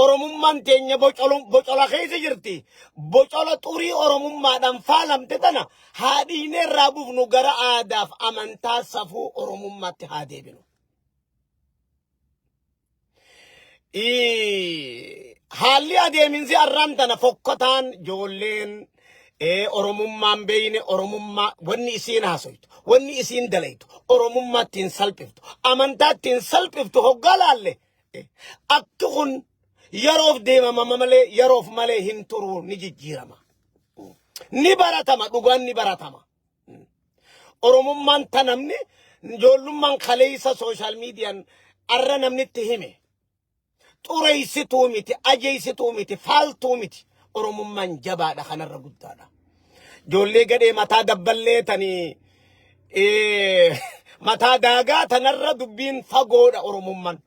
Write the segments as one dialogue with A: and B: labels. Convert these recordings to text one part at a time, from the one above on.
A: Oromummaan teenya bocola keessa jirti. Bocola xurii Oromummaadhaan faalamte tana haa dhiinee irraa buufnu gara aadaaf amantaa safuu Oromummaatti haa deebinu. Haalli adeeminsi arraan tana fokkataan ijoolleen Oromummaan beeyne Oromummaa wanni isiin haasoytu wanni isiin dalaytu Oromummaa ittiin salphiftu amantaa ittiin salphiftu hoggaa laalle akki kun yeroof deemama malee yeroof malee hin turu ni jijjiirama. Ni baratama dhugaan ni baratama. Oromummaan ta namni ijoollummaan kaleessa sooshaal miidiyaan arra namni itti hime. Xureessituu miti, ajeessituu miti, faaltuu miti. Oromummaan jabaadha kanarra guddaadha. Ijoollee gadhee mataa dabballee tanii mataa daagaa tanarra dubbiin fagoodha Oromummaan.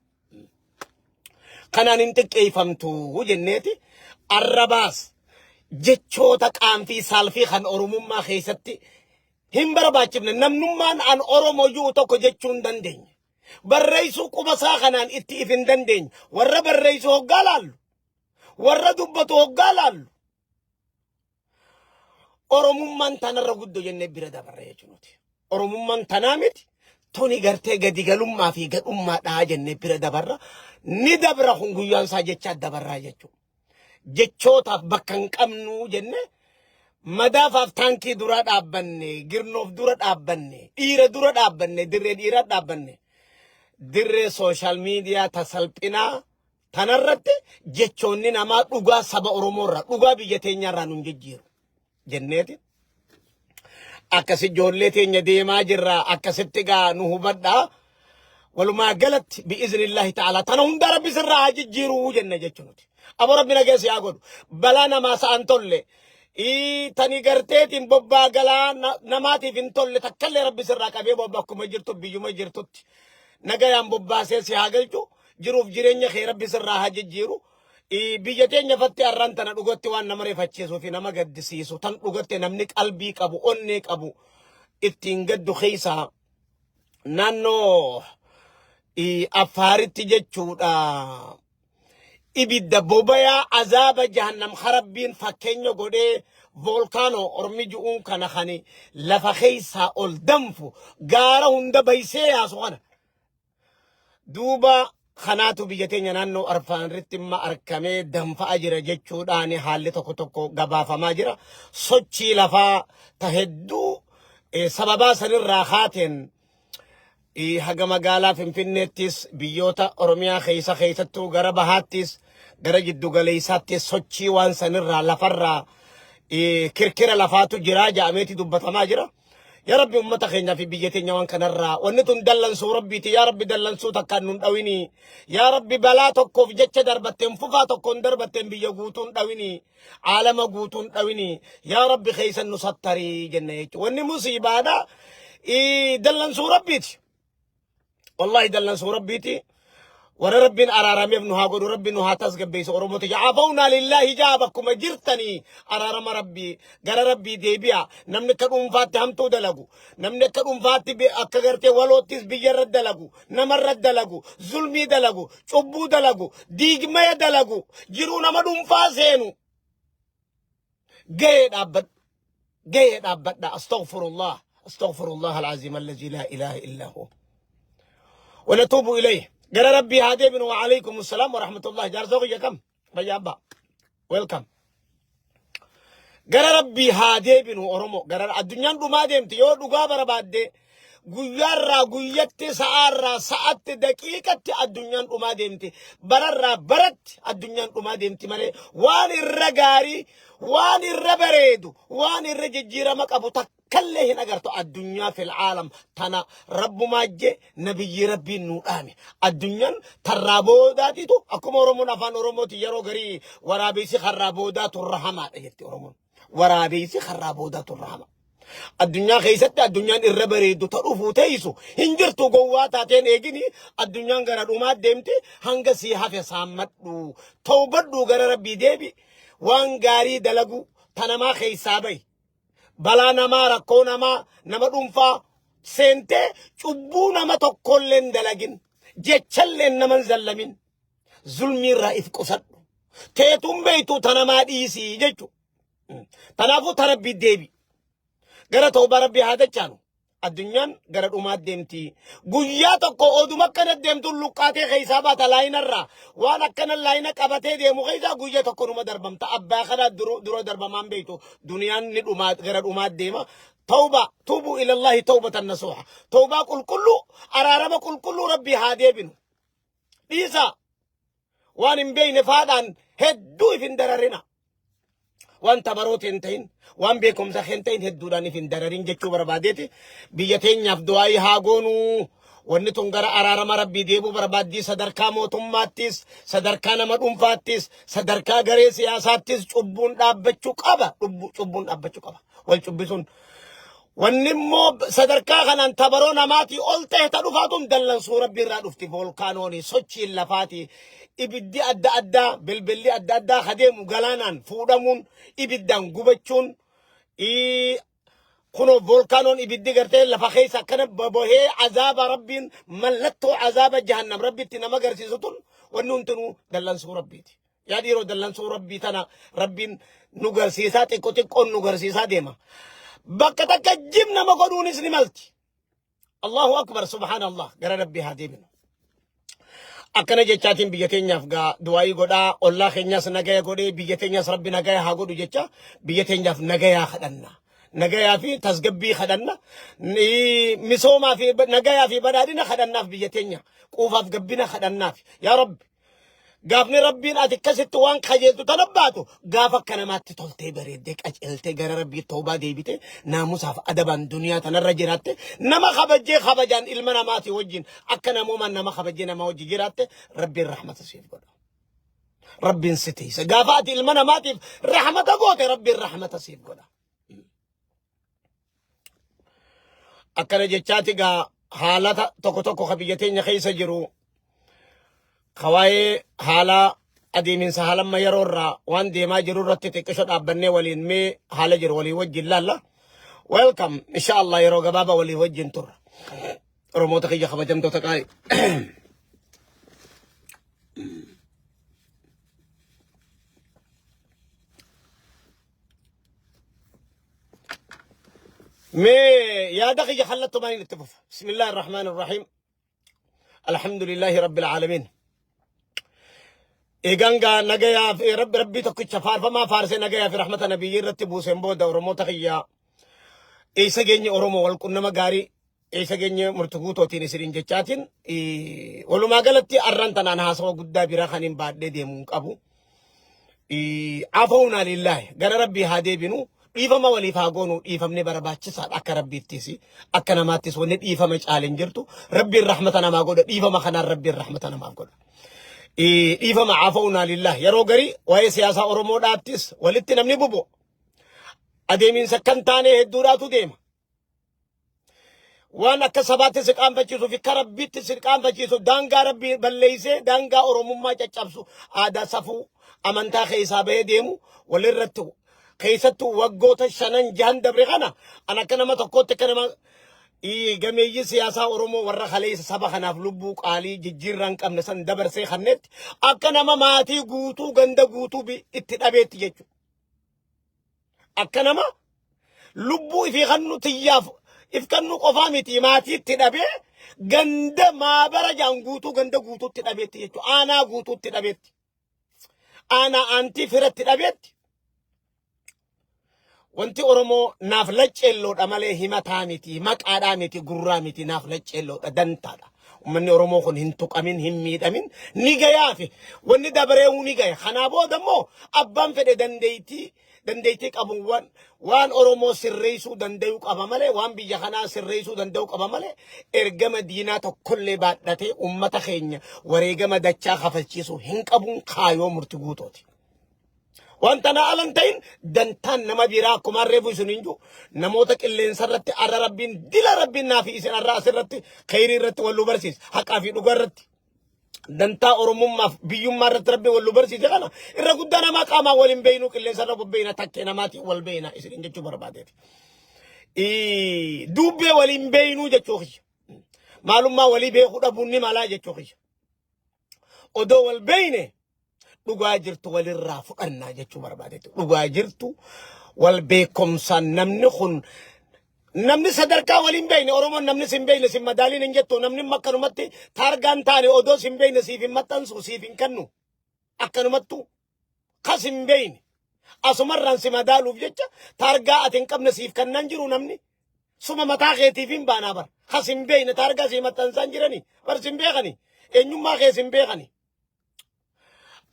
A: Kanaan hin xiqqeeffamtu jenneeti arrabaas jechoota qaanfii saalfii kan Oromummaa keessatti hin barbaachifne namnummaan an Oromoo jiru tokko jechuu hin dandeenye. Barreessuu quba isaa kanaan itti if hin dandeenye. Warra barreessu hoggaa laallu. Warra dubbatu hoggaa laallu. Oromummaan tanarra guddo jennee bira dabarra jechuudha. Oromummaan tanaa miti tuni gartee gadi galummaa fi gadhummaadhaa jennee bira dabarra. Ni dabra kun guyyaan isaa jechaa dabarraa jechuudha. Jechootaaf bakka hin qabnu jenne madaafaaf taankii dura dhaabbanne, girnoof dura dhaabbanne, dhiira dura dhaabbanne, dirree dhiiraa dhaabbanne, dirree sooshaal miidiyaa tasalphinaa Tanarratti jechoonni namaa dhugaa saba Oromoo irraa dhugaa biyya teenyaa irraa nun jijjiiru jenneeti. Akkasi ijoollee teenya deemaa jirra akkasitti gaa nu hubadhaa. Walumaa galatti bi'iznillaahi ta'ala tana hundaa rabbi sirraa haa jijjiiru jenna jechuun nuti. Aboo rabbi nageessi haa godhu. Balaa namaa sa'an tolle. Tani garteetiin bobbaa galaa namaatiif hin tolle takkallee rabbi sirraa qabee bobbaa akkuma jirtu biyyuma jirtutti nagayaan bobbaasee si haa galchu. Jiruuf jireenya kee rabbi sirraa haa jijjiiru. Biyya teenya fatti arraan tana dhugatti waan nama rifachiisuu fi nama gaddisiisu tan dhugatte namni qalbii qabu onnee qabu ittiin gaddu keessaa naannoo Affaaritti jechuudha. Ibidda bobayaa azaaba jahannam harabbiin fakkeenya godhee voolkaanoo ormi ju'uun kana kan lafa keessaa ol danfu gaara hunda baysee yaasu kana Duuba kanaatu biyya teenya naannoo Arfaanritti imma arkamee danfa'a jira jechuudhaan haalli tokko tokko gabaafamaa jira. Sochii lafaa ta hedduu sababaa sanirraa kaateen haga magaalaa Finfinneettis biyyoota Oromiyaa keessa keessattuu gara bahaattis gara jiddu galeessaattis sochii waan sanirraa lafarraa kirkira lafaatu jira ja'ameeti dubbatamaa jira. Yaa Rabbi ummata keenyaa fi biyya teenya waan kanarraa wanni tun dallansuu Rabbiiti yaa Rabbi dallansuu takkaan nun dhawini yaa Rabbi balaa tokkoof jecha darbatteen fufaa tokkoon darbatteen biyya guutuun dhawini aalama guutuun dhawini yaa Rabbi keessan nu sattarii jenna jechuudha wanni musiibaadha dallansuu Rabbiiti. Wallahi dallansuu rabbiiti. Warra rabbiin araarameef nu haa godhu rabbi nu haa tasgabbeessu Oromoo tiyya. Afawnaa lillaahi jaa bakkuma jirtanii araarama rabbii gara rabbii deebi'a. Namni akka dhuunfaatti hamtuu dalagu namni akka dhuunfaatti akka gartee waloottis biyya irra dalagu namarra dalagu zulmii dalagu cubbuu dalagu diigmaya dalagu jiruu nama dhuunfaa seenu gahee dhaabbadhu gahee dhaabbadha astaghfirullah astaghfirullah alazim allazi laa ilaaha illaa hu ونتوب إليه قال ربي هادي بن وعليكم السلام ورحمة الله جارزوغ يا كم بيا أبا ويلكم gara rabbii haa deebinu Oromoo gara addunyaan dhumaa deemti yoo dhugaa barbaadde guyyaarraa guyyatti sa'aarraa sa'atti daqiiqatti addunyaan dhumaa deemti bararraa baratti addunyaan dhumaa deemti malee waan irra gaarii waan irra bareedu waan irra jijjiirama qabu takkallee hin agartu addunyaa fil aalam tana rabbumaa je nabiyyi rabbiin nuu dhaame addunyaan tarraa boodaatitu akkuma oromoon afaan oromooti yeroo garii waraabessi karraa boodaa turra hamaadha jetti oromoon waraabessi karraa boodaa turra hama addunyaa keessatti addunyaan irra bareeddu ta dhufuu teessu hin jirtu gowwaa taateen eegini addunyaan gara dhumaa deemti hanga sii hafe saammadhu tawbadhu gara rabbii deebi waan gaarii dalagu ta namaa keessaa bahi balaa namaa rakkoo namaa nama dhuunfaa seentee cubbuu nama tokkollee hin dalagin jechallee nama hin zallamin zulmii irraa if qusadhu. Teetuun beeytu tanamaa dhiisii jechuudha. Tanaafuu ta rabbii deebi. Gara tawbaa rabbii haa dachaanu. Addunyaan gara dhumaa deemti. Guyyaa tokko oduma akkana deemtuun luqqaatee keessaa baata laayinarraa. Waan akkana laayina qabatee deemu keessaa guyyaa tokko numa darbamta. Abbaa kanaa dura darbamaan beektu. Duniyaan ni dhumaa gara dhumaa deema. Tawbaa tuubuu ilallahi tawbatan nasuuha. Tawbaa qulqulluu araarama qulqulluu rabbii haa deebinu. Dhiisaa. Waan hin beekne faadhaan hedduu if hin dararina. Waan tabaroota hin ta'in, waan beekumsa hin ta'in hedduudhaan if hin dararin jechuu barbaadeeti. Biyya teenyaaf du'aayii haa goonuu. Wanni tun gara araarama rabbii deebuu barbaaddii sadarkaa mootummaattis, sadarkaa nama dhuunfaattis, sadarkaa garee siyaasaattis cubbuun dhaabbachuu qaba. Cubbuun dhaabbachuu qaba. Wal cubbisuun. Wanni immoo sadarkaa kanaan tabaroo namaatii ol ta'e ta dhufaatuun dallansuu rabbi irraa dhufti voolkaanooni sochiin lafaati ibiddi adda addaa bilbilli adda addaa kadeemu galaanaan fuudhamuun ibiddaan gubachuun kunoo voolkaanoon ibiddi gartee lafa keessa akkana bobohee azaaba rabbiin mallattoo azaaba jahannam rabbitti nama agarsiisu tun wanni hundinuu dallansuu rabbiiti. Yaa dhiiroo dallansuu rabbii tana rabbiin nu garsiisaa xiqqo xiqqoon nu garsiisaa deema. Bakka takka jib nama godhuunis ni malti. Allahu akbar subhaanallah gara rabbii haa deebinu. Akkana jechaatiin biyya teenyaaf gaa du'aayii godhaa ollaa keenyaas nagaya godhee biyya teenyaas rabbi nagaya haa godhu jecha biyya teenyaaf nagayaa kadhanna. Nagayaa fi tasgabbii kadhanna. Misoomaa fi nagayaa fi badhaadhina kadhannaaf biyya teenya. Quufaaf gabbina kadhannaaf. Yaa Rabbi Gaafni Rabbiin ati akkasitti waan qajeeltu tana baatu gaafa akka namaatti toltee bareeddee qajeeltee gara Rabbii toobaa deebite naamusaaf adabaan duniyaa tanarra jiraatte nama kabajjee kabajaan ilma namaatii wajjin akka namoomaan nama kabajjee nama wajjin jiraatte Rabbiin rahmata siif godha. Rabbiin si tiisa. Gaafa ati ilma namaatiif rahmata goote Rabbiin rahmata siif godha. Akkana jechaati gaa haalata tokko tokko ka biyya teenya keessa jiru ka waa'ee haala adeeminsa haalamma yeroo irraa waan deemaa jiru irratti xiqqisho dhaabbannee waliin mee haala jiru walii wajjin laalla. Welcome insha Allah yeroo gabaabaa walii wajjin turra. Oromoota kiyya kabajamtoota qaalii. Mee yaada kiyya kallattumaan itti fufa. Bismillaahi irrahmaan irrahiim. Alhamdulillaahi rabbil aalamiin. Eegaan gaa nagayaa fi rabbi rabbii tokkicha faarfamaa faarsee nagayaa fi rahmata nabiyyi irratti buuseen booda Oromoota kiyya eessa geenye Oromoo wal qunnama gaarii eessa geenye murti guutootiin isiniin jechaatiin walumaa galatti arran tanaan haasawa guddaa biraa kan hin baadhee deemu hin qabu. Afoonaa lillaahi gara rabbii haa deebinu dhiifama waliif haa goonu dhiifamni barbaachisaadha akka rabbiittis akka namaattis wanni dhiifama caale hin jirtu rabbiin rahmata namaa godha dhiifama kanaan rabbiin rahmata namaaf godha. Dhiifama afoonaa lillaahi yeroo garii waa'ee siyaasaa Oromoodhaattis walitti namni bubu adeemiinsa kan taane hedduudhaatu deema. Waan akka sabaatti si qaanfachiisuu fi akka rabbiitti si qaanfachiisu daangaa rabbii balleessee daangaa oromummaa caccabsu aadaa safuu amantaa keessaa bahee deemu walirratti keessattuu waggoota shanan jahan dabre kana an akka nama tokkootti akka nama gameeyyii siyaasaa Oromoo warra kaleessa saba kanaaf lubbuu qaalii jijjiirraa hin qabne san dabarsee kannetti akka nama maatii guutuu ganda guutuu itti dhabeetti jechuudha. Akka nama lubbuu ifii kannu tiyyaaf if kannu qofaa miti maatiitti dhabee ganda maabara jaan guutuu ganda guutuutti dhabeetti jechuudha. Aanaa guutuutti dhabeetti. Aanaa aantii firatti dhabeetti. Wanti Oromoo naaf lacceelloodha malee himataa miti, maqaadhaa miti, gurraa miti, naaf lacceelloodha, dantaadha. Uummanni Oromoo kun hin tuqamin, hin miidhamin, ni gayaafi. Wanni dabareehuu ni gaya. Kanaa booda immoo abbaan fedhe dandeettii dandeettii qabu waan waan Oromoo sirreessuu danda'u qaba malee waan biyya kanaa sirreessuu danda'u qaba malee ergama diinaa tokkollee baadhatee uummata keenya wareegama dachaa kafalchiisuu hin qabuun kaayoo murti guutooti. Wanta na alan ta'in dantaan nama biraa akkuma reefu isin hin jiru namoota qilleensa irratti arra rabbiin dila rabbiin naa fi isin arra asirratti kheyrii irratti wal nu barsiisa haqaa fi dhugaa irratti dantaa oromummaaf biyyummaa irratti rabbiin wal nu barsiise kana irra guddaa namaa qaamaan wal hin beeynu qilleensa irra bobbeeyna takkee namaatiin wal beeyna isin jechuu barbaadeeti. Duubbee wal hin beeynuu jechuu kiyya. Maalummaa walii beekuu dhabuun ni malaa jechuu kiyya. Odoo wal beeyne Dhugaa jirtu walirraa fudhannaa jechuu barbaadetti. Dhugaa jirtu wal beekumsaan namni kun namni sadarkaa waliin beekne Oromoon namni sin beekne sin madaaliin hin jettu namni akkanumatti taargaan taane odoo sin beekne siif hin maxxansu siif hin kennu akkanumattu kas hin beekne asumarraan si madaaluuf jecha taargaa ati hin qabne siif kennaan jiru namni suma mataa keetiif hin baanaa bar kas hin beekne taargaa sii maxxansaan jirani bar sin beekani eenyummaa kee sin beekani.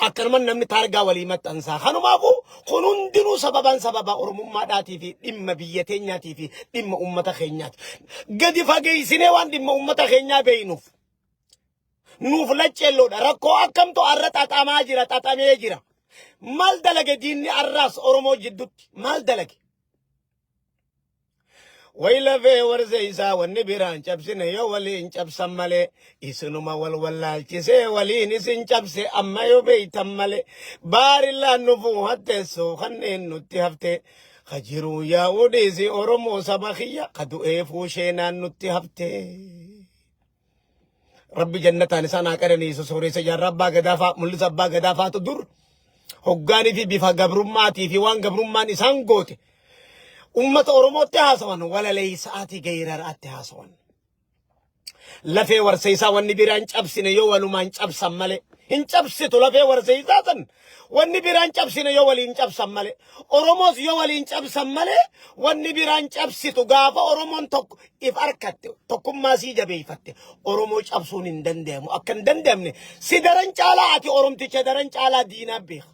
A: Akkanuma namni taargaa walii maxxansaa. Kanumaafuu kun hundinuu sababaan sababa Oromummaadhaatii fi dhimma biyya teenyaatii fi dhimma uummata keenyaati. Gadi fageessinee waan dhimma uummata keenyaa beeknuuf nuuf lacceelloodha. Rakkoo akkamtu arra xaxamaa jira xaxamee jira. Maal dalage diinni arraas Oromoo jidduutti maal dalage? Way lafee warse isaa wanni biraan cabsine yoo waliin cabsan malee isinuma wal wallaalchisee waliin isin cabse amma yoo beeytan malee baarillaan nufuu hatteessuu kanneen nutti hafte ka jiruu yaa'uu dhiisi Oromoo saba kiyya ka du'eefuu sheenaan nutti hafte. Rabbi jannataan isaan haa qananiisu sooressa jaarraa abbaa gadaa faa mul'isa abbaa gadaa faatu dur hoggaanii fi bifa gabrummaatii fi waan gabrummaan isaan goote ummata Oromootti haasawan walaleessa'aatii geeraraatti haasawan. Lafee warseessaa wanni biraan cabsine yoo walumaan cabsan malee hin cabsitu lafee warseessaa san wanni biraan cabsine yoo waliin cabsan malee Oromoos yoo waliin cabsan malee wanni biraan cabsitu gaafa Oromoon tokko if arkatte tokkummaa sii jabeeffatte Oromoo cabsuun hin danda'amu. Akka hin danda'amne si daran caalaa ati Oromticha daran caalaa diinaa beeka.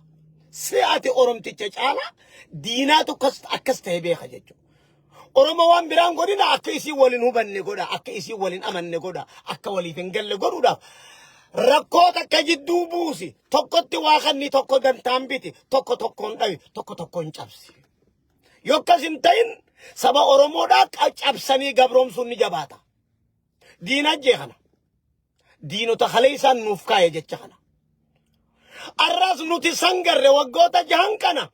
A: Si ati Oromticha caalaa diinaatu akkas akkas ta'e beeka jechuudha. Oromoo waan biraan godhina akka isiin waliin hubanne godha akka isiin waliin amanne godha akka waliif hin galle godhuudhaaf rakkoo takka jidduu buusi tokkotti waa kanni tokko dantaan biti tokko tokkoon dhawi tokko tokkoon cabsi. Yoo akkas hin ta'in saba Oromoodhaa cabsanii gabroomsuun ni jabaata. Diina ajjee kana. Diinota kalee isaan nuuf kaa'e jecha kana. Arraas nuti sangarre waggoota jahan kana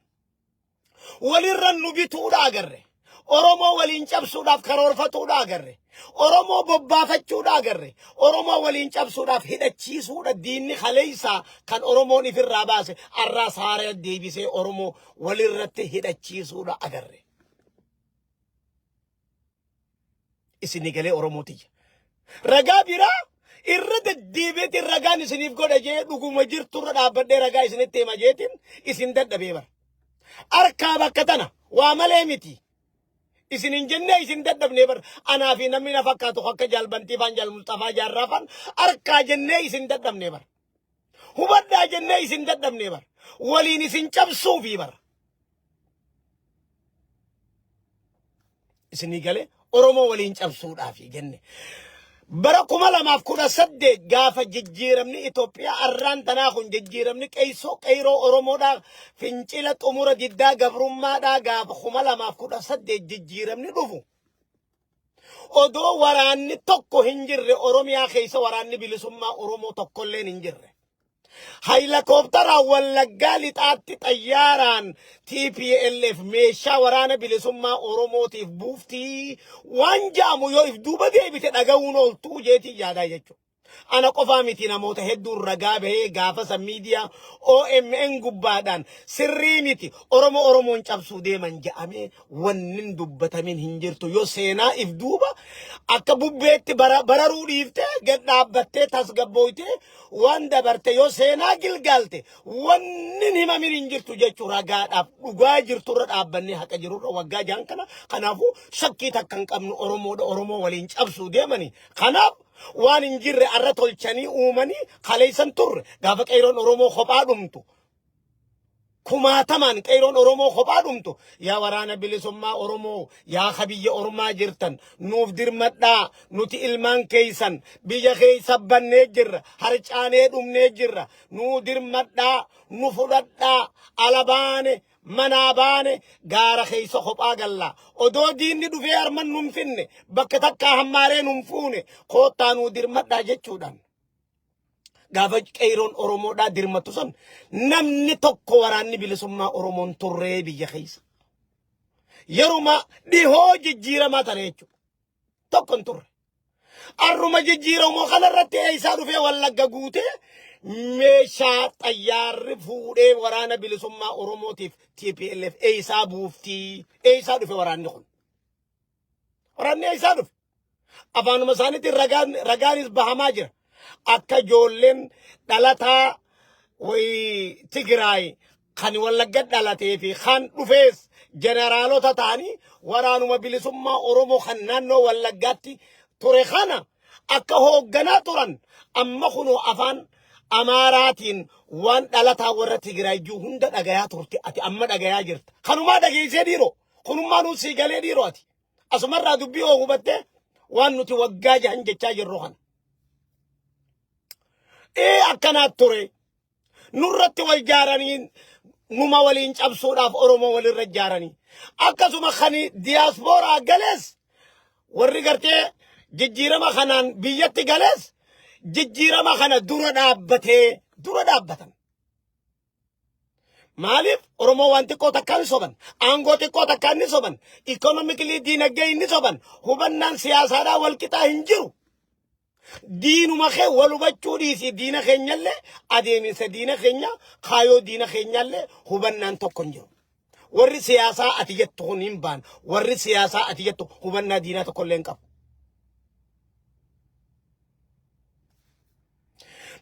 A: walirra nu bituudha agarre. Oromoo waliin cabsuudhaaf karoorfatuudha agarre. Oromoo bobbaafachuudha agarre. Oromoo waliin cabsuudhaaf hidhachiisuudha diinni kaleessaa kan Oromoon ifirraa baase arraas haara deebisee Oromoo walirratti hidhachiisuudha agarre. Isinii galee Oromoo tiyya. Ragaa biraa irra deddeebiitiin ragaan isiniif godha jee dhuguma jirturra dhaabbadhee ragaa isinitti hima jeetiin isin dadhabee bara. Harkaa bakka tana waa malee miti. Isin hin jennee isin dadhabnee bara. Anaa fi namni na fakkaatu akka jaalbantii faan jaal Musxafaa jaarraa faan harkaa jennee isin dadhabnee bara. Hubadhaa jennee isin dadhabnee bara. Waliin isin cabsuufi bara. Isinii galee Oromoo waliin cabsuudhaafi jenne. Bara 2018 gaafa jijjiiramni Itoophiyaa arraan tanaa kun jijjiiramni qeessoo qeyroo Oromoodhaa fincila xumura diddaa gabrummaadhaa gaafa 2018 jijjiiramni dhufu. Odoo waraanni tokko hin jirre Oromiyaa keessa waraanni bilisummaa Oromoo tokkolleen hin jirre. Hayilakooptaraan Wallaggaa lixaatti xayyaaraan TPLF meeshaa waraana bilisummaa Oromootiif buuftii waan ja'amu yoo if duuba deebite dhaga'uun ooltuu jeetii yaadaa jechuudha. Ana qofaa miti namoota hedduun ragaa bahee gaafa san miidiyaa OMN gubbaadhaan sirrii miti Oromoo Oromoon cabsuu deeman ja'amee wanni hin dubbatamin hin jirtu yoo seenaa if duuba akka bubbeetti bararuu dhiiftee gad dhaabbattee tasgabbooytee waan dabarte yoo seenaa gilgaalte wanni hin himamin hin jirtu jechuu ragaadhaaf dhugaa jirturra dhaabbannee haqa jirurra waggaa jaan kana kanaafuu shakkii takka hin qabnu Oromoodha Oromoo waliin cabsuu deemanii kanaaf waan hin jirre arra tolchanii uumanii kaleessan turre gaafa qeeyroon Oromoo kophaa dhumtu kumaatamaan qeeyroon Oromoo kophaa dhumtu yaa waraana bilisummaa Oromoo yaa ka biyya ormaa jirtan nuuf dirmadhaa nuti ilmaan keeysan biyya keeysa bannee jirra harcaanee dhumnee jirra nuu dirmadhaa nu fudhadhaa alabaane manaa baane gaara keessa kophaa galla. Odoo diinni dhufee harman nun finne bakka takkaa hammaaree nun fuune koottaa nuu dirmadhaa jechuudhaan. Gaafa qeeyroon Oromoodhaa dirmattu san namni tokko waraanni bilisummaa Oromoon turree biyya keessa. Yeruma dhihoo jijjiiramaa tana jechuudha. Tokko hin turre. Arruma jijjiiramoo kanarratti eessaa dhufee Wallagga guutee Meeshaa xayyaarri fuudhee waraana bilisummaa Oromootiif TPLF eeysaa buuftii? Eeysaa dhufe waraanni kun? Waraanni eeysaa dhufe? Afaanuma isaaniitiin ragaan ragaanis bahamaa jira. Akka ijoolleen dhalataa wayi Tigraay kan Wallagga dhalatee fi kan dhufees jeneraalota ta'anii waraanuma bilisummaa Oromoo kan naannoo Wallaggaatti ture kana akka hoogganaa turan amma kunoo afaan Amaaraatiin waan dhalataa warra Tigraay jiru hunda dhagayaa turte ati amma dhagayaa jirta. Kanumaa dhageessee dhiiroo kunummaa nuu sii galee dhiiroo ati. Asumarraa dubbii hoo hubattee waan nuti waggaa jahan jechaa jirru kana. Ee akkanaat ture. Nurratti wal jaaranii numa waliin cabsuudhaaf Oromoo walirra jaaranii. Akkasuma kan diyaaspooraa galees warri gartee jijjiirama kanaan biyyatti galees jijjiirama kana dura dhaabbatee dura dhaabbatan. Maaliif Oromoo waan xiqqoo takkaa hin soban, aangoo xiqqoo takkaa ni soban, ikonomikilii diinagdee hin soban, hubannaan siyaasaadhaa wal qixaa hin jiru. Diinuma kee wal hubachuu dhiisi diina keenyallee adeeminsa diina keenya kaayoo diina keenyallee hubannaan tokko hin jiru. Warri siyaasaa ati jettu kun hin baan warri siyaasaa ati jettu hubannaa diinaa tokkollee hin qabu.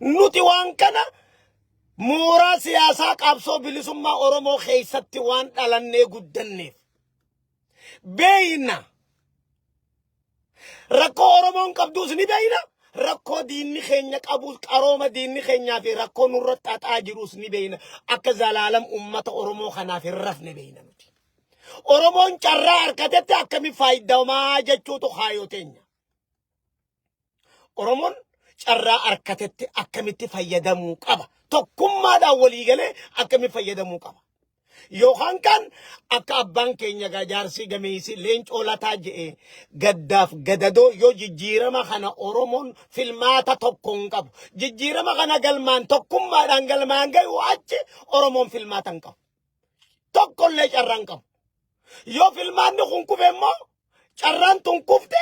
A: Nuti waan kana mooraa siyaasaa qabsoo bilisummaa Oromoo keessatti waan dhalannee guddanneef beeyna. Rakkoo Oromoon qabduus ni beeyna. Rakkoo diinni keenya qabus qarooma diinni keenyaa fi rakkoo nurra xaxaa jirus ni beeyna. Akka zalaalam uummata Oromoo kanaaf hin rafne beeyna nuti. Oromoon carraa harkatetti akkami faayidamaa jechuutu kaayoo teenya. Oromoon carraa arkatetti akkamitti fayyadamuu qaba? Tokkummaadhaan walii galee akkamitti fayyadamuu qaba? Yookaan kan akka abbaan keenya gaa jaarsii gameessi leencoo lataa je'e gaddaaf gadadoo yoo jijjiirama kana Oromoon filmaata tokko hin qabu. Jijjiirama kana galmaan tokkummaadhaan galmaan gayu achi Oromoon filmaata hin qabu. Tokkollee carraa hin qabu. Yoo filmaanni kun kufe immoo carraan tun kufte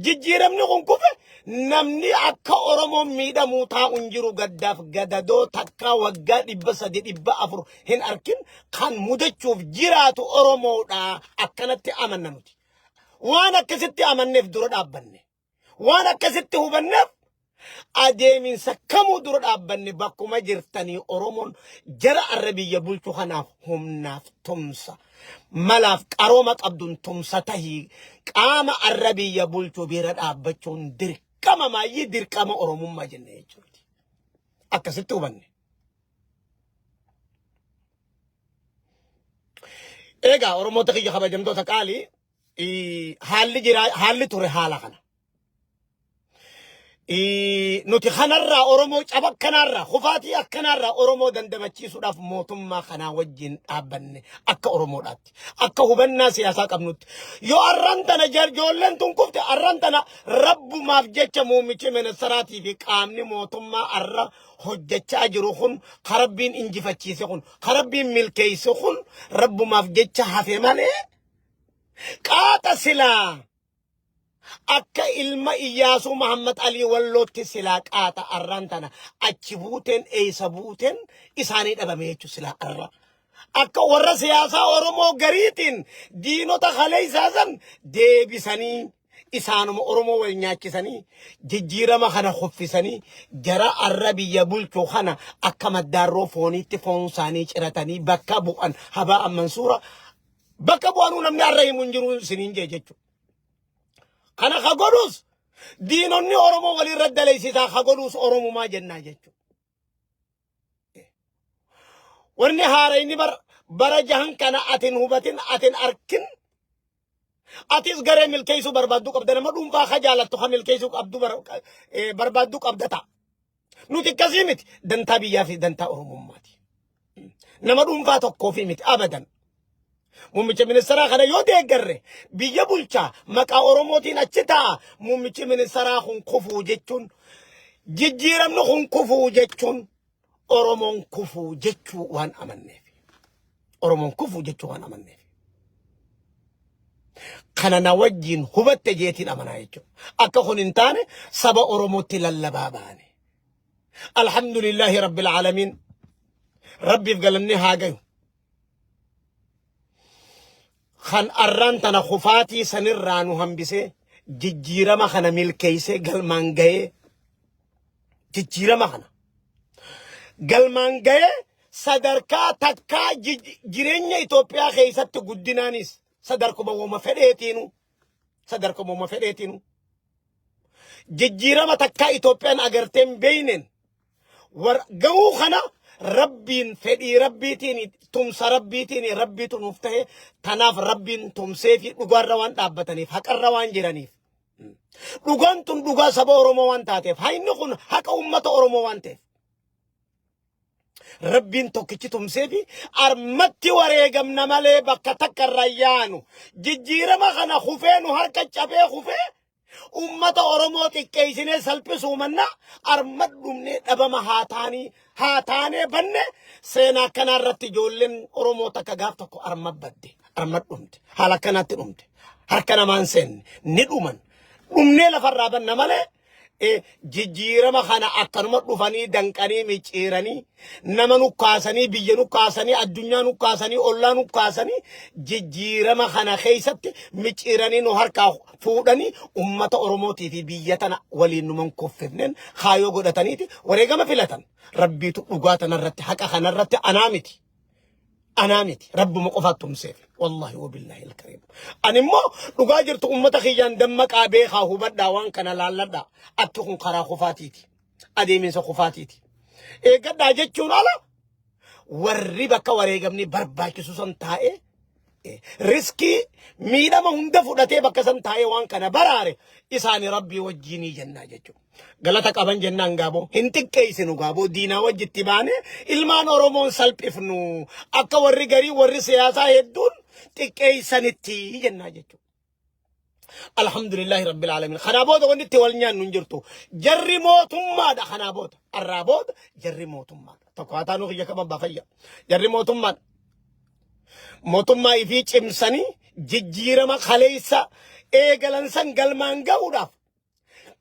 A: Jijjiiramni kun kufe namni akka Oromoon miidhamuu taa'u hin jiru gaddaaf gadadoo takkaa waggaa 300 400 hin arkin kan mudachuuf jiraatu Oromoodha akkanatti amanna nuti. Waan akkasitti amanneef dura dhaabbanne. Waan akkasitti hubanneef adeeminsa kamuu dura dhaabbanne bakkuma jirtanii Oromoon jara arra biyya bulchu kanaaf humnaaf tumsa malaaf qarooma qabduun tumsa tahii qaama arra biyya bulchu bira dhaabbachuun dirqama maayyii dirqama Oromummaa jenne jechuudha. Akkasitti hubanne. Egaa Oromoota kiyya kabajamtoota qaalii haalli jira haalli ture haala kana. Nuti kanarraa Oromoo caba akkanaarraa kufaatii akkanaarraa Oromoo dandamachiisuudhaaf mootummaa kanaa wajjin dhaabbanne akka Oromoodhaatti akka hubannaa siyaasaa qabnutti yoo arran tana ijoolleen tun kufte arran tana rabbumaaf jecha muummichi ministaraatii fi qaamni mootummaa arra hojjechaa jiru kun ka rabbiin injifachiise kun ka rabbiin milkeesse kun rabbumaaf jecha hafe malee qaaxa silaa Akka ilma Iyyaasuu Mahammad Alii Wallootti silaa qaaxa arraan tana achi buuteen eessa buuteen isaanii dhabame jechuun silaa arra. Akka warra siyaasaa Oromoo gariitiin diinota kaleessaa san deebisanii isaanuma Oromoo wal nyaachisanii jijjiirama kana kuffisanii jara arra biyya bulchu kana akka maddaarroo fooniitti foon isaanii ciratanii bakka bu'an habaa ammansuura bakka bu'anuu namni arra himu hin jiru isiniin jee jechuudha. Kana ka godhus diinonni Oromoo walirra dalaysiisaa ka godhus Oromumaa jennaa jechuudha. Wanni haara inni bara jahan kana atin hubatin atin arkin atis garee milkeessuu barbaadduu qabda nama dhuunfaa ka jaalattu ka milkeessuu qabdu barbaadduu qabda ta'a. Nuti akkasii miti dantaa biyyaa fi dantaa Oromummaati. Nama dhuunfaa tokkoofi miti abadan. Muummicha ministeeraa kana yoo deeggarre biyya bulchaa maqaa Oromootiin achi taa'a muummichi ministeeraa kun kufuu jechuun jijjiiramni kun kufuu jechuun Oromoon kufuu jechuu waan amanneef. Oromoon kufuu jechuu waan amanneef. Kana na wajjin hubatte jeetiin amanaa jechuudha. Akka kun hin taane saba Oromootti lallabaa baane. Alhamdulillaahi Rabbil Aalamiin. Rabbiif galanni haa gayu. Kan arraan tana kufaatii sanirraa nu hambisee jijjiirama kana milkeessee galmaan gahee jijjiirama kana galmaan gahee sadarkaa takkaa jireenya Itoophiyaa keessatti guddinaanis sadarkuma woma fedheetiinu sadarkuma woma fedheetiinu jijjiirama takkaa Itoophiyaan agartee hin beeyneen war gahuu kana Rabbiin fedhii Rabbiitiin tumsa Rabbiitiin Rabbiitu nuuf ta'e. Tanaaf Rabbiin tumsee fi dhugaarra waan dhaabbataniif, haqarra waan jiraniif, dhugaan tun dhugaa saba Oromoo waan taateef, hayni kun haqa ummata Oromoo waan ta'eef, Rabbiin tokkichi tumsee fi armatti wareegamna malee bakka takka irra yaanu. Jijjiirama kana kufee nu harka cabee kufee ummata Oromoo xiqqeessinee salphisuu manna arma dhumnee dhabama haa taanii haa taanee banne. Seenaa akkanaa irratti ijoolleen Oromoo takka gaaf tokko arma badde, arma dhumte, haala akkanaatti dhumte, harka namaan seenne ni dhuman, dhumnee lafarraa banna malee jijjiirama kana akkanuma dhufanii danqanii micciiranii nama nukkaasanii, biyya nukkaasanii, addunyaa nukkaasanii, ollaa nukkaasanii, jijjiirama kana keessatti micciiranii nu harkaa fuudhanii ummata Oromootii fi biyya tana waliin numan kuffifneen kaayoo godhataniiti wareegama filatan. Rabbiitu dhugaa tanarratti, haqa kanarratti anaa miti. Anaa miti, rabbuma qofaatti tumseef. Wallahi wabillahi alkariim. Ani immoo dhugaa jirtu ummata kiyyaan dammaqaa, beekaa, hubadhaa, waan kana laalladhaa. Akki kun karaa kufaatiiti. Adeeminsa kufaatiiti. Eeggadhaa jechuun ala warri bakka wareegamni barbaachisu san taa'ee riskii miidhama hunda fudhatee bakka san taa'ee waan kana baraare isaani rabbii wajjiinii jennaa jechuudha. Galata qaban jennaan gaaboo hin xiqqeessinu, gaaboo diinaa wajjitti baane ilmaan Oromoon salphifnu akka warri garii warri siyaasaa hedduun xiqqeessanitti jennaa jechuudha. Alhamdulillahi Rabbil Aalamiin. Kanaa booda wanni itti wal nyaannu hin jirtu. Jarri mootummaadha kanaa booda. Arraa booda jarri mootummaadha. Tokko haa taanuu kiyya kaban baafayya. Jarri mootummaadha. Mootummaa ifii cimsanii jijjiirama kaleessa eegalan san galmaan ga'uudhaaf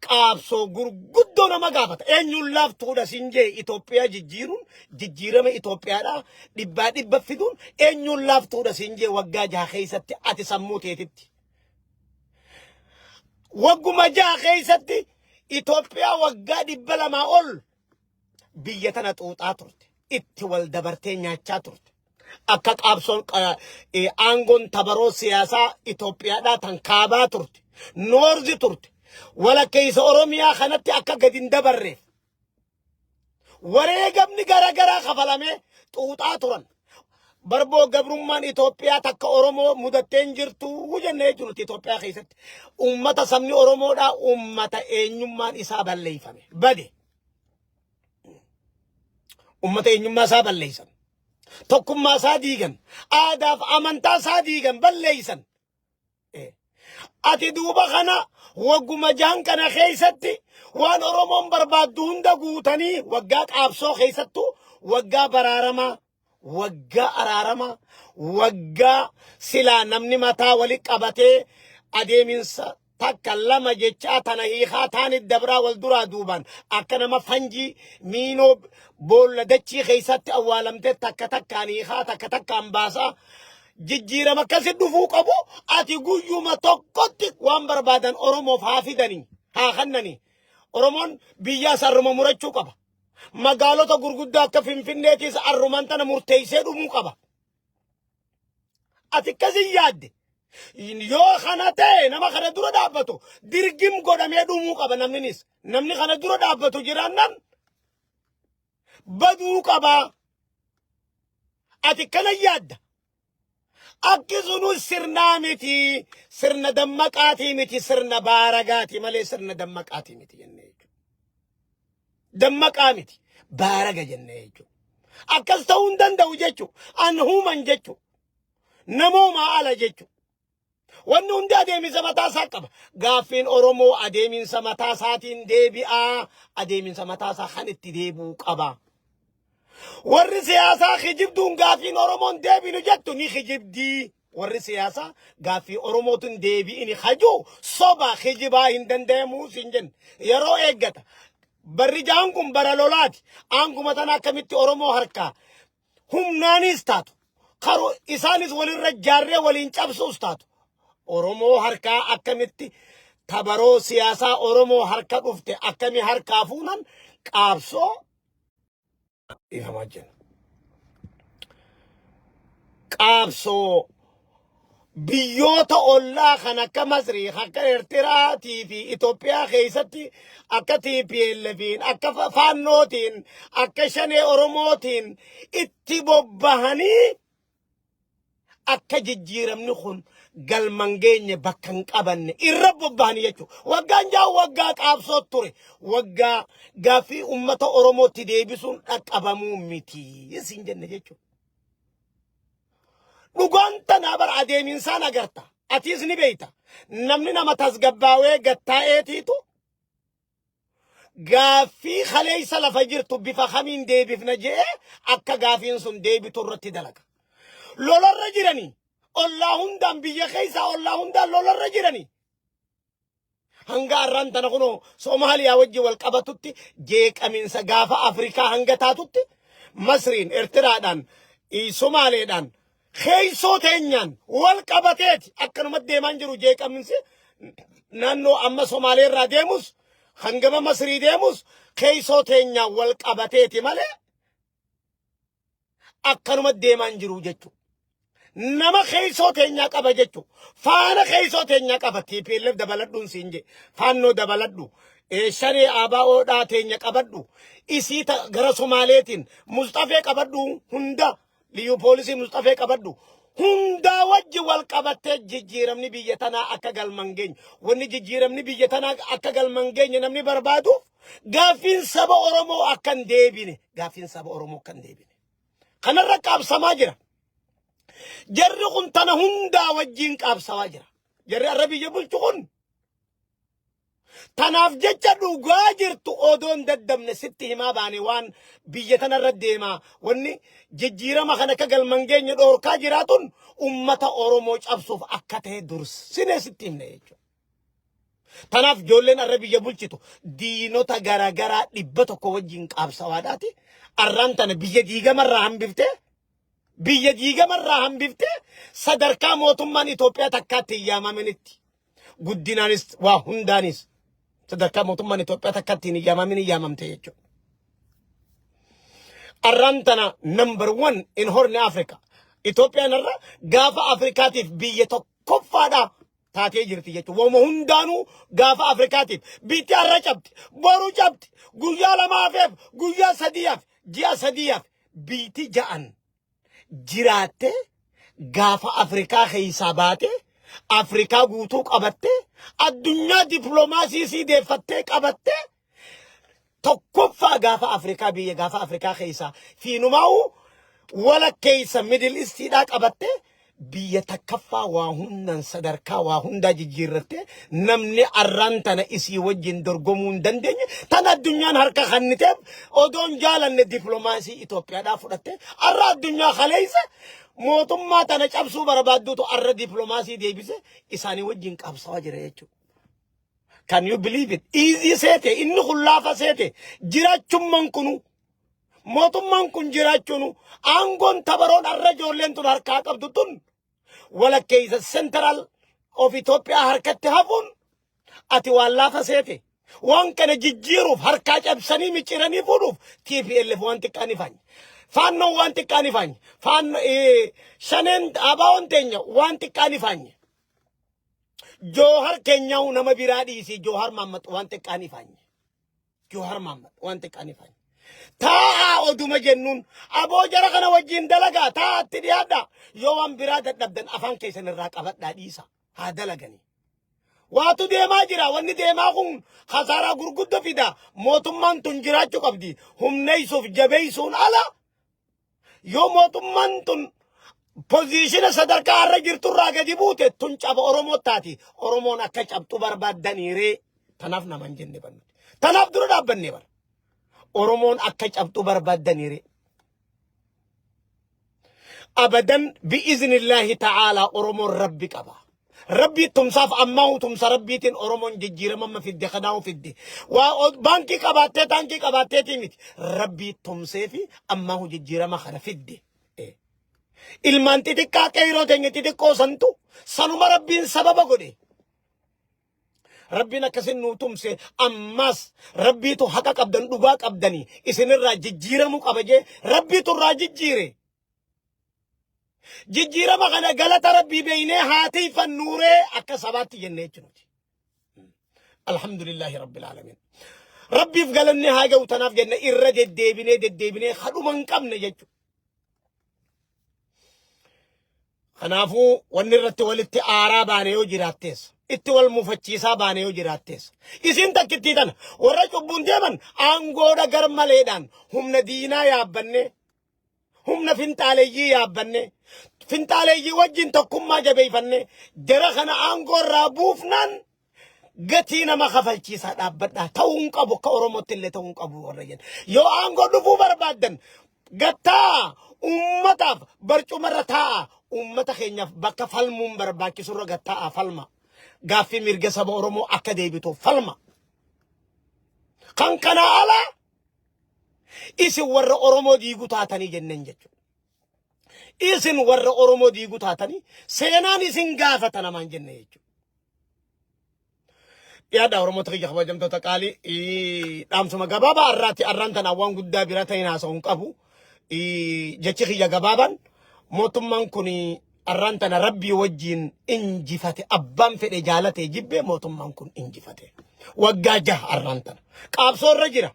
A: qaabsoo gurguddoo nama gaafata. Eenyuun laaftuudha siin jee? Itoophiyaa jijjiiruun, jijjiirama Itoophiyaadhaa dhibbaa dhibba fiduun eenyuun laaftuudha siin jee waggaa 6 keessatti ati sammuu teetitti? Wagguma 6 keessatti Itoophiyaa waggaa 200 ol biyya tana xuuxaa turte. Itti wal dabartee nyaachaa turte. Akka qaabsoon aangoon tabaroo siyaasaa Itoophiyaadhaa tan kaabaa turte. Noorzi turte. Walakkeessa Oromiyaa kanatti akka gadi hin dabarreef wareegamni garaagaraa kafalamee xuuxaa turan. Barboo gabrummaan Itoophiyaa takka Oromoo mudattee hin jirtu jennee jechuudha Itoophiyaa keessatti. Uummata sabni Oromoodhaa uummata eenyummaan isaa balleeffame. Bade. Uummata eenyummaa isaa balleessan. Tokkummaa isaa diigan. Aadaaf amantaa isaa diigan, balleessan. Ati duuba kana wagguma 6n kana keessatti waan Oromoon barbaaddu hunda guutanii, waggaa qaabsoo keessattuu waggaa baraaramaa, waggaa araaramaa, waggaa silaa namni mataa wali qabatee adeeminsa takka lama jechaa tana hiikaa taanit dabraa wal duraa duubaan akka nama fanjii miinoo boolla dachii keessatti awwaalamtee takka takkaan hiikaa takka takkaan baasaa jijjiirama akkasi dhufuu qabu, ati guyyuma tokkotti waan barbaadan Oromoof haa fidanii haa kennanii. Oromoon biyyaas arruma murachuu qaba. Magaalota gurguddaa akka Finfinneetis arrumaan tana murteessee dhumuu qaba. Ati akkasin yaadde. Yoo kana ta'e nama kana dura dhaabbatu dirgim godhamee dhumuu qaba namninis. Namni kana dura dhaabbatu jiraannaan baduu qaba. Ati kana yaadda. Akki sunu sirnaa miti. Sirna dammaqaatii miti. Sirna baaragaati malee sirna dammaqaatii miti jennee jechuudha. Dammaqaa miti. Baaraga jennee jechuudha. Akkas ta'uu hin danda'u jechuudha. An human jechuudha. Namoomaa ala jechuudha. Wanni hundi adeeminsa mataa isaa qaba. Gaaffiin Oromoo adeeminsa mataa isaatiin deebi'aa. Adeeminsa mataa isaa kan itti deebi'uu qaba. Warri siyaasaa kijibduun gaaffiin Oromoon deebinu jettu ni kijibdii. Warri siyaasaa gaaffii Oromootiin deebi'ini hajuu soba kijibaa hin danda'amuu siin jenne. Yeroo eeggata. Barri jahan kun bara lolaati. Aanguma tana akkamitti Oromoo harkaa humnaanis taatu, karu isaanis walirra jaarree waliin cabsuus taatu, Oromoo harkaa akkamitti tabaroo siyaasaa Oromoo harka dhufte akkami harkaa fuunan qaabsoo dhiifamaa jenna. Qaabsoo biyyoota ollaa kan akka Masrii, akka Eertiraatii fi Itoophiyaa keessatti akka TPLFiin, akka Faannootiin, akka Shanee Oromootiin itti bobbahanii akka jijjiiramni kun galma hin geenye, bakka hin qabanne irra bobbahanii jechuudha. Waggaan 6 waggaa qaabsoo ture. Waggaa gaaffii uummata Oromootti deebisuun dhaqqabamuu miti isin jenne jechuudha. Dhugaan tanaa bara adeeminsaan agarta. Atiis ni beeyta. Namni nama tasgabbaawee gattaa'eetiitu gaaffii kaleessa lafa jirtu bifa kamiin deebifna je'ee akka gaaffiin sun deebitu irratti dalaga. Lolarra jiranii, ollaa hundaan, biyya keessaa ollaa hundaan lolarra jiranii. Hanga har'aan tana kunoo Soomaaliyaa wajjin wal qabatutti, jeeqaminsa gaafa Afrikaa hanga taatutti, Masriin, Eertiraadhaan, Somaaleedhaan, keessoo teenyaan wal qabateeti akkanumatti deemaan jiru. Jeeqaminsi naannoo amma Somaaleerraa deemus, hangama Masrii deemus, keessoo teenyaan wal qabateeti malee akkanumatti deemaan jiru jechuudha. Nama keessoo teenyaa qaba jechuudha. Faana keessoo teenyaa qaba. TPLF dabaladhuun siin jedhe. Faannoo dabaladhu. Shanee ABOdhaa teenya qabadhu. Isii gara Somaaleetiin Musxafee qabadhu hunda. Liyyuu poolisii Musxafee qabadhu. Hundaa wajji wal qabattee jijjiiramni biyya tanaa akka galman geenye. Wanni jijjiiramni biyya tanaa akka galman geenye namni barbaaduuf gaaffiin saba Oromoo akka hin deebine. Gaaffiin saba Oromoo akka hin deebine. Kanarra qaabsamaa jira. Jarri kun tana hundaa wajjin qaabsamaa jira. Jarri har'a biyya bulchu kun tanaaf jecha dhugaa jirtu odoon daddabne sitti himaa baane. Waan biyya tanarra deemaa, wanni jijjiirama kana akka galman geenye dhoorkaa jiraatun ummata Oromoo cabsuuf akka ta'e dursine sitti himne jechuudha. Tanaaf ijoolleen har'a biyya bulchitu diinota garaagaraa 100 wajjin qaabsawaadhaati. Arraan tana biyya diigamarraa hambiftee, biyya diigamarraa hambiftee, sadarkaa mootummaan Itoophiyaa takkaatti hin yaamaminitti, guddinaanis waa hundaanis sadarkaa mootummaan Itoophiyaa takkaatti hin yaamamin hin yaamamte jechuudha. Arraan tana number one in Horn Africa. Itoophiyaan irra gaafa Afrikaatiif biyya tokkoffaadha taatee jirti jechuudha. Wama hundaanuu gaafa Afrikaatiif biitti har'a cabdi, boru cabdi, guyyaa 2 hafeef, guyyaa 3 hafe, ji'a 3 hafe, biitti ja'an jiraatte, gaafa Afrikaa keessaa baate, Afrikaa guutuu qabatte, addunyaa dippiloomaasii sii deeffattee qabatte, tokkoffaa gaafa Afrikaa, biyya gaafa Afrikaa keessaa fiinumaa'u walakkeessa Middle Eastiidhaa qabatte, biyya takkaffaa, waa hundaan sadarkaa waa hundaa jijjiirratte, namni arraan tana isii wajjin dorgomuu hin dandeenye, tan addunyaan harka kanniteef odoon jaalanne dippiloomaasii Itoophiyaadhaa fudhatte. Arra addunyaa kaleessa mootummaa tana cabsuu barbaadduutu arra dippiloomaasii deebise isaanii wajjin qabsawaa jira jechuudha. Can you believe it? Easy seete, inni kun laafa seete. Jiraachummaan kunu, mootummaan kun jiraachuunu, aangoon tabaroon arra ijoolleen tun harkaa qabdu tun walakkeessa Central of Itoophiyaa harkatti hafuun ati waan laafa seete. Waan kana jijjiiruuf, harkaa cabsanii micciiranii fuudhuuf TPLF waan xiqqaan ifaanye. Faannoon waan xiqqaan ifaanye. Faannoo shaneen ABO'n teenya waan xiqqaan ifaanye. Joohar keenyaa'u nama biraa dhiisii, Joohar Mahammad waan xiqqaan ifaanye. Joohar Mahammad waan xiqqaan ifaanye. Taa'aa oduma jennuun, aboo jara kana wajjin dalagaa, taa'aatti dhiyaadhaa, yoo waan biraa dadhabdan afaan keessan irraa qabadhaa, dhiisa haa dalaganii. Waatu deemaa jira. Wanni deemaa kun kasaaraa gurguddoo fida. Mootummaan tun jiraachuu qabdi. Humneessuuf jabeessuun ala, yoo mootummaan tun position sadarkaa har'a jirturraa gadi buute, tun caba Oromoo taati. Oromoon akka cabxu barbaaddaniiree? Tanaaf nama hin jenne barnuti. Tanaaf dura dhaabbannee bara. Oromoon akka cabxu barbaaddaniiree? Abadan, bi'iznillaahi ta'aalaa, Oromoon Rabbi qaba. Rabbii tumsaaf ammaa tumsa rabbiitiin Oromoon jijjiirama amma fidde kanaa fidde. Waa baankii qabaattee taankii qabaatteetii miti. Rabbii tumsee fi ammaa jijjiirama kana fidde. Ilmaan xixiqqaa qeyroo teenya xixiqqoo santu sanuma rabbiin sababa godhe. Rabbiin akkasin nuu tumse ammas rabbiitu haqa qabdan dhugaa qabdanii isinirraa jijjiiramuu qaba jee rabbiitu irraa jijjiire. Jijjiirama kana galata rabbii beeynee haa tiifannuuree akka sabaatti jennee jechuudha. Alhamdulillahi rabbil aalamiin. Rabbiif galanni haa ga'u tanaaf jenne irra deddeebinee deddeebinee hadhuma hin qabne jechuudha. Kanaafuu wanni irratti walitti aaraa baane yoo jiraattees itti wal mufachiisaa baane yoo jiraattees isin takkittii tana warra cubbuun deeman aangoodha gar maleedhaan humna diinaa yaabbannee humna finxaaleeyyii yaabbannee finxaaleeyyii wajjin tokkummaa jabeeffannee jara kana aangoo irraa buufnaan gatii nama kafalchiisaa dhaabbadhaa ta'uu hin qabu akka Oromootti illee ta'uu hin qabu warra jenna. Yoo aangoo dhufuu barbaaddan gattaa ummataaf barcumarra taa'a ummata keenyaaf bakka falmuun barbaachisurra gattaa'a falma. Gaaffii mirga saba Oromoo akka deebituuf falma. Kan kanaa alaa isin warra Oromoo diigu taatanii jenneen jechuudha. Isin warra Oromoo diigu taatanii seenaan isin gaafata namaan jenne jechuudha. Dhiyaadhaa Oromoota kiyya kabajamtoota qaalii dhaamsuma gabaabaa har'aati har'aan tanaan waan guddaa bira ta'in haasa'u hin qabu. Jechi kiyya gabaabaan mootummaan kun har'aan tana rabbii wajjin injifate abbaan fedhe jaalate jibbee mootummaan kun injifate. Waggaa jaha har'aan tana. Qaabsoo irra jira.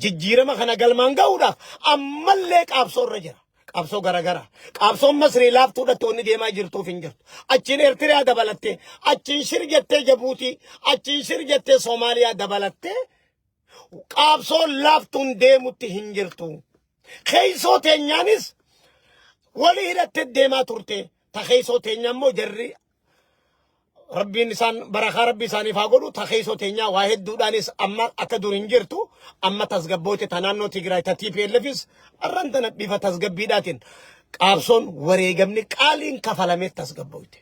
A: Jijjiirama kana galmaan ga'uudhaaf ammallee qaabsoo irra jira. Qaabsoo garagaraa. Qaabsoon Masrii laaftuudhatti wanni deemaa jirtuuf hin jirtu. Achiin Eertiriyaa dabalattee, achiin shir jettee Jabuutii, achiin shir jettee Soomaaliyaa dabalattee qaabsoon laaftuun deemutti hin jirtu. Keessoo teenyaanis walii hidhattee deemaa turte. Ta keessoo teenya immoo jarri Rabbiin isaan barakaa rabbi isaaniif haa godhu ta keessoo teenyaa waa hedduudhaanis amma akka dur hin jirtu amma tasgabboote ta naannoo Tigraay ta TPLFis arran tana bifa tasgabbiidhaatiin qaabsoon wareegamni qaaliin kafalamee tasgabboote.